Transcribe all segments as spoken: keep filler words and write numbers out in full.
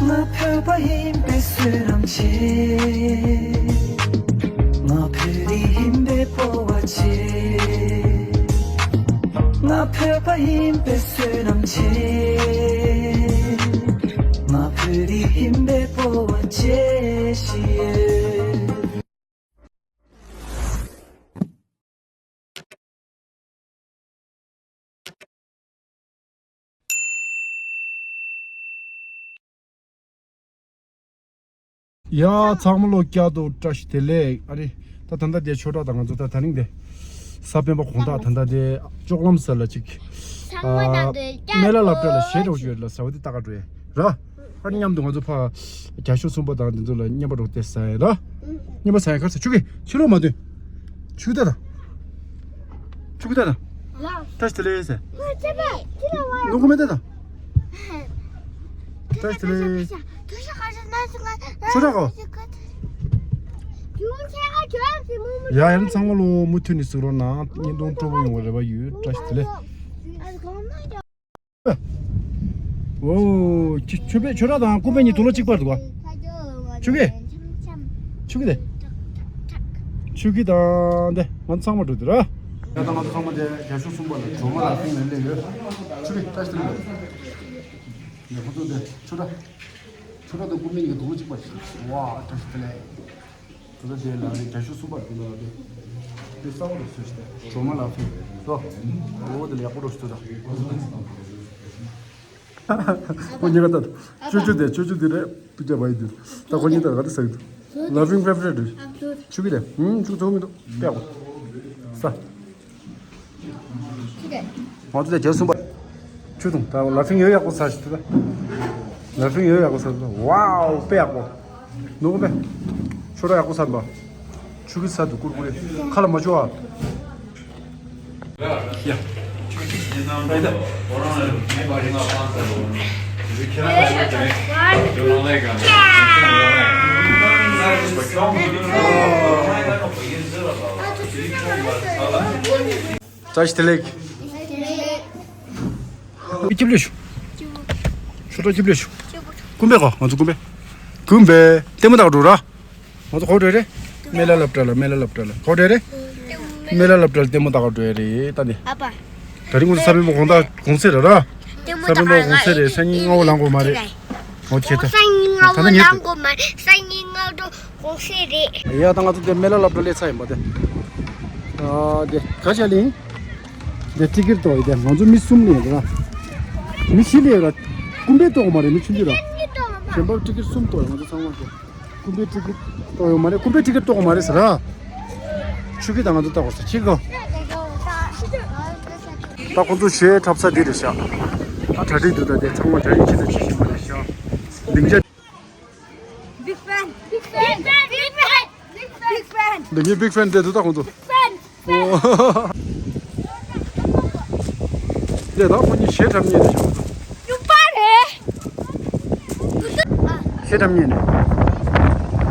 ང་བོད་པ་ཡིན་པའི་བསོད་ནམས་ཆེ། ང་བོད་རིགས་ཡིན་པའི་སྤོབས་པ་ཆེ། ང་བོད་པ་ཡིན་པའི་བསོད་ནམས་ཆེ། ང་བོད་རིགས་ཡིན་པའི་སྤོབས་པ་ཆེ་ཞེས། ཡ། ཚང་མ་ལོ་བསྐྱར་དུ་བཀྲ་ཤིས་བདེ་ལེགས། ཨ་རེ། ད་ད་ལྟ་དེ་ཆོས་གྲགས་དང་ང་ཚོ་ད་དེ་རིང་དེ་ས་པཎ་པ་དགོང་དག་ད་ལྟ་དེ་ལྕོག་ལམ་ཟེར་ལ་ཅིག་ཚང་མ་ནང་དུ་བསྐྱར་སྨན་བླ་སློབ་གྲྭ་ལ་གཞས་འགྲོ་ཡོད་ལ་ཟེར་བ་དེ་ལྟ་ག་འགྲོ་ཡ་ར། ཨ་རེ། མཉམ་དུ་ང་ཚོ་ཕ་རྒྱ་ཤོག་གསུམ་པ་དང་དེ་ཚོ་ལ་རྔན་པ་འགྲོ་དེ་ཟ་ཡ་ར། རྔན་པ་ཟ་ཡ་གར་ཟ། ཆུ་གི་ཕྱི་ལོགས་མ་འདོན། ཆུ་གི་ད་ད། ཆུ་གི་ད་ད། བཀྲ་ཤིས་བདེ་ལེགས་ཟེར། ནུ་གུ་མེ་ད་ད། བཀྲ་ཤིས་བདེ་ལེགས། ཆོས་གྲགས་གོ། ཡ། ཡང་ཚང་མ་ལོ་མུ་མཐུད་ནས་གཟིགས་རོགས་གནང་། བརྙན་ཐུང་སྤྲོ་པོ་ཡོང་བའི་རེ་བ་ཡོད། བཀྲ་ཤིས་བདེ་ལེགས། འོ། ཆུ་ཆུ་པེ་ཆོས་གྲགས་དང་ཀུན་པེ་གཉིས་དུག་ལོག་གཅིག་པར་འདུག་ག་ཆུ་གི་ཆུ་གི་དེ། ཆུ་གི་དང་དེ་ང་ཚོ་ཚང་མ་འགྲོ་དུས་ར། ད་ལྟ་ང་ཚོ་ཚང་མ་དེ་རྒྱ་ཤོག་གསུམ་པ་ལ་སྒྲོལ་མ་ལགས་ཕིང་ནས་སླེབས་ཡོད། ཆུ་གི་བཀྲ་ཤིས་བདེ་ལེགས། ཁོ་ཚོ་དེ་ཆོས་གྲགས། ཆོས་གྲགས་དང་ཀུན་པེ་གཉིས་ཀྱི་དུག་ལོག་གཅིག་པར་ཞིག་ཝ། བཀྲ་ཤིས་བདེ་ལེགས། ད་ལྟ་དེ་ལ་རེད། རྒྱ་ཤོག་གསུམ་པ་དེ་ལ་རེད། དེ་གསར་པ་རེད། སུ་ཞིག་དེ་སྒྲོལ་མ་ལགས་ཕེབས་རེད་དོ། འོ་དེ་ལ་ཡག་པོ་རོ་ཞིག་ཐུག་ད། ཁོ་གཉིས་ཀ་ད་ཅོ་ཅོ་དེ་ཅོ་ཅོ་དེ་རེད། དུ་ཀྱ་བ་ཡི་དུ་ད་ཁོ་གཉིས་ད་ག་དེ་ཟ་གི་འདུག་ལ་ཕིང་ཕེབ་རེད་རེད། ཆུ་གི་རེད། ཧུམ། ཆུ་ཚོགས་མི་འདུག་ཀྱ་གོ་ས། ང་ཚོ་དེ་བརྒྱ་གསུམ་པ། ཆུ་དང་ད་ལ་ཕིང་ཡོད་ཡག་པོ་ཟ་ཞིག་ད། ལ་ཕིང་ཡོད་ཡག་པོ་ཟ་ད། ཝའོ། དཔེ་ཡག་པོ། ནུ་གུ་པེ། ཆོས་གྲགས་ཡག་པོ་ཟ་པ། ཆུ་གི་ས་དུ་ཀུར་ཀུ་རེ། ཁ་ལ་མ་ཅོ་ཨ། ཡ། བཀྲ་ཤིས་བདེ་ལེགས། ཁྱི་ལུས་ཞུ། ཆོས་གྲགས་ཁྱི་ལུས་ཞུ། ཀུན་པེ་གོ། ང་ཚོ་ཀུན་པེ། ཀུན་པེ། ལྟད་མོ་ལྟ་ག་འགྲོ་ར། ང་ཚོ་ག་པར་འགྲོ་ཡ་རེད། སྨན་བླ་སློབ་གྲྭ་ལ། སྨན་བླ་སློབ་གྲྭ་ལ། ག་པར་འགྲོ་ཡ་རེད། སྨན་བླ་སློབ་གྲྭ་ལ་ལྟད་མོ་ལྟ་ག་འགྲོ་ཡ་རེད། ད་འདི། ཨ་ཕ། ད་རིང་ང་ཚོ་ས་པཎ་པ་དགོང་དག་དགོང་ཚེ་རེད་ར། ལྟད་མོ་ས་པཎ་པ་དགོང་ཚེ་རེད། སང་ཉིན་སྔ་པོ་ལངས་དགོས་མ་རེད། འོ་ཁྱེད་ད། སང་ཉིན་སྔ་པོ་ལངས་དགོས་མ་རེད། སང་ཉིན་སྔ་དྲོ་དགོང་ཚེ་རེད། ཡ། ད་ང་ཚོ་དེ་སྨན་བླ་སློབ་གྲྭ་སླེབས་ཚར་ཡིན་པ་དེ། ཨ། དེ་ག་ཅི་ལ་ཡིན། དེ་ཊི་ཀེ་ཊི་གཏོང་ཡིན། དེ་ང་ཚོ་མི་གསུམ་ལ་ཡིན་ར། མི་བཞི་ལ་ཡོད་ར། ཀུན་པེ་གཏོང་དགོས་མ་རེད། མི་ཆུང་ཆུང་ར། གཞན་པ་ཊི་ཀེ་ཊི་གསུམ་གཏོང་ཡོད། ང་ཚོ་ཚང་མ་དེ། ཀུན་པེ་ཊི་ཀེ་ཊི་གཏོང་ཡོད་མ་རེད། ཀུན་པེ་ཊི་ཀེ་ཊི་གཏོང་དགོས་མ་རེད་ཟེར་ར། ཆུ་གི་ད་ང་ཚོ་ལྟ་དགོས་ཟེར་ཁྱི་གོ། ད་ཁོ་ཚོ་གཞས་འཁྲབ་ས་འདི་རེད་ཤག་ད་གྲ་སྒྲིག་འདུག་ད་དེ་ཚང་མ་གྲ་སྒྲིག་བྱེད་དང་བྱེད་བཞིན་པ་རེད་ཤག་ལྡིང་ཆ། Big fan, big fan, big fan, big fan. འདི་གཉིས་བིག་ཕེན་དེ་འདུག་ད་ཁོང་ཚོ། ཕེན། ཨོ། དེ་ད་ཁོང་གཉིས་གཞས་འཁྲབ་མཁན་རེད་ཤག་ཁོང་ཚོ། ཡུ་པ་རེད། གཞས་འཁྲབ་མཁན་རེད།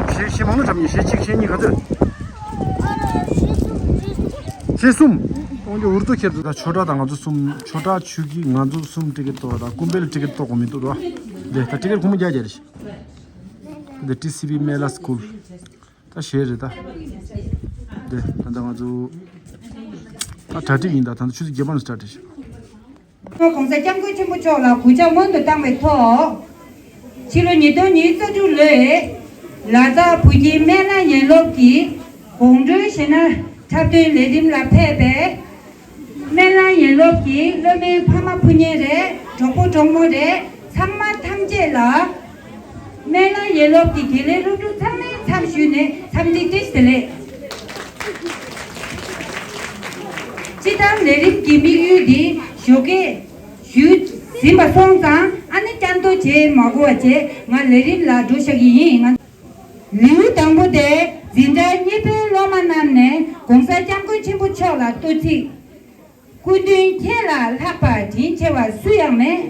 གཞས་གཞས་མང་པོ་འཁྲབ་མཁན། གཞས་གཅིག་གཞས་གཉིས་ག་ཚོད། གཞས་གསུམ། ཁོང་ཚོ་འུར་རྡོ་ཁྱེར་འདུག་ད་ཆོས་གྲགས་དང་ང་ཚོ་གསུམ། ཆོས་གྲགས། ཆོས་སྐྱིད། ང་ཚོ་གསུམ་ཊི་ཀེ་ཊི་གཏོང་བ་དང་། ཀུན་པེ་ལ་ཊི་ཀེ་ཊི་གཏོང་དགོས་མི་འདུག་ར། དེ་ད་ཊི་ཀེ་ཊི་ཁོང་མོ་རྒྱག་རྒྱག་རེད་ཤག་འདི་ཊི་སི་བི་སྨན་བླ་སི་ཀུལ། ད་གཞས་རེད་ད། འདི་ད་ལྟ་ང་ཚོ་ད་གྲ་སྒྲིག་ཡིན། ད་ད་ལྟ་ཆུ་ཚོད་བརྒྱད་པ་ནས་སི་ཊར་ཊི་བྱེད། ༸གོང་ས་༸སྐྱབས་མགོན་ཆེན་པོ་མཆོག་ལ་གུས་ཕྱག་སྔོན་དུ་བཏང་བའི་ཐོག་ཕྱི་ལོ་ཉིས་སྟོང་ཉི་ཤུ་རྩ་དྲུག་ལོའི་ལ་དྭགས་བོད་ཁྱིམ་སྨན་བླ་ཡན་ལོབ་ཀྱི་དགོང་དྲོའི་གཞས་སྣ་འཁྲབ་སྟོན་ལས་རིམ་ལ་ཕེབས་པའི་སྨན་བླ་ཡན་ལོབ་ཀྱི་སློབ་མའི་ཕ་མ་སྤུན་ཉེ་རེད། གྲོགས་པོ་གྲོགས་མོ་རེད། ཚང་མ་ཐམས་ཅད་ལ་སྨན་བླ་ཡན་ལོབ་ཀྱི་དགེ་ལས་སློབ་ཕྲུག་ཚང་མའི་མཚམས་ཞུས་ནས་འཚམས་འདྲི་བཀྲ་ཤིས་བདེ་ལེགས། སྤྱིར་བཏང་ལས་རིམ་གྱི་དམིགས་ཡུལ་འདི་ཞོགས་ཀས་ཞུས་ཟིན་པ་སོང་ཙང་ཨ་ནི་བསྐྱར་ཟློས་བྱེད་མ་དགོས་པ་བྱས་ང་ལས་རིམ་ལ་འགྲོ་བཞག་གི་ཡིན། ང་། ལེའུ་དང་པོ་དེ་འཛིན་གྲྭ་གཉིས་པའི་སློབ་མ་རྣམས་ནས་༸གོང་ས་༸སྐྱབས་མགོན་ཆེན་པོ་མཆོག་ལ་བསྟོད་ཚིག་སྐུ་མདུན་ཁྱེད་ལས་ལྷག་པ་དྲིན་ཆེ་བ་སུ་ཡང་མེད།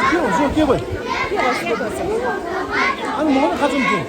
སྐྱེ་བ་སྐྱེ་བ། ཨ་ནི་མོ་ནི་ཁ་ཙམ་སྐྱེ།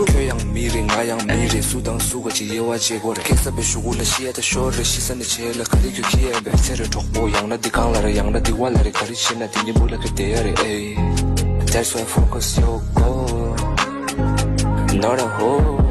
ཁྱོད་ཡང་མི་རེད། ང་ཡང་མི་རེད། སུ་དང་སུ་ག་ཅིག་དབྱེ་བ་བྱེད་དགོས་རེད། སྐད་གསར་པའི་གཞུག་གུ་ལ་ཤི་ཡ་ད་ཤོར་རེད། ཤི་ས་ནས་བྱས་ལ་ག་རེ་ཁྱོད་ཁྱི་ཡ་བས་ཚེ་རེ་གྲོགས་པོ་ཡང་ན་འདི་གང་ལ་རེད། ཡང་ན་འདི་བ་ལ་རེད། ག་རེ་བྱེད་ན་འདི་གཉིས་པོ་ལ་ཁྱོད་བསྡད་ཡ་རེད། ཨེ། That's why focus your goal, not a hole.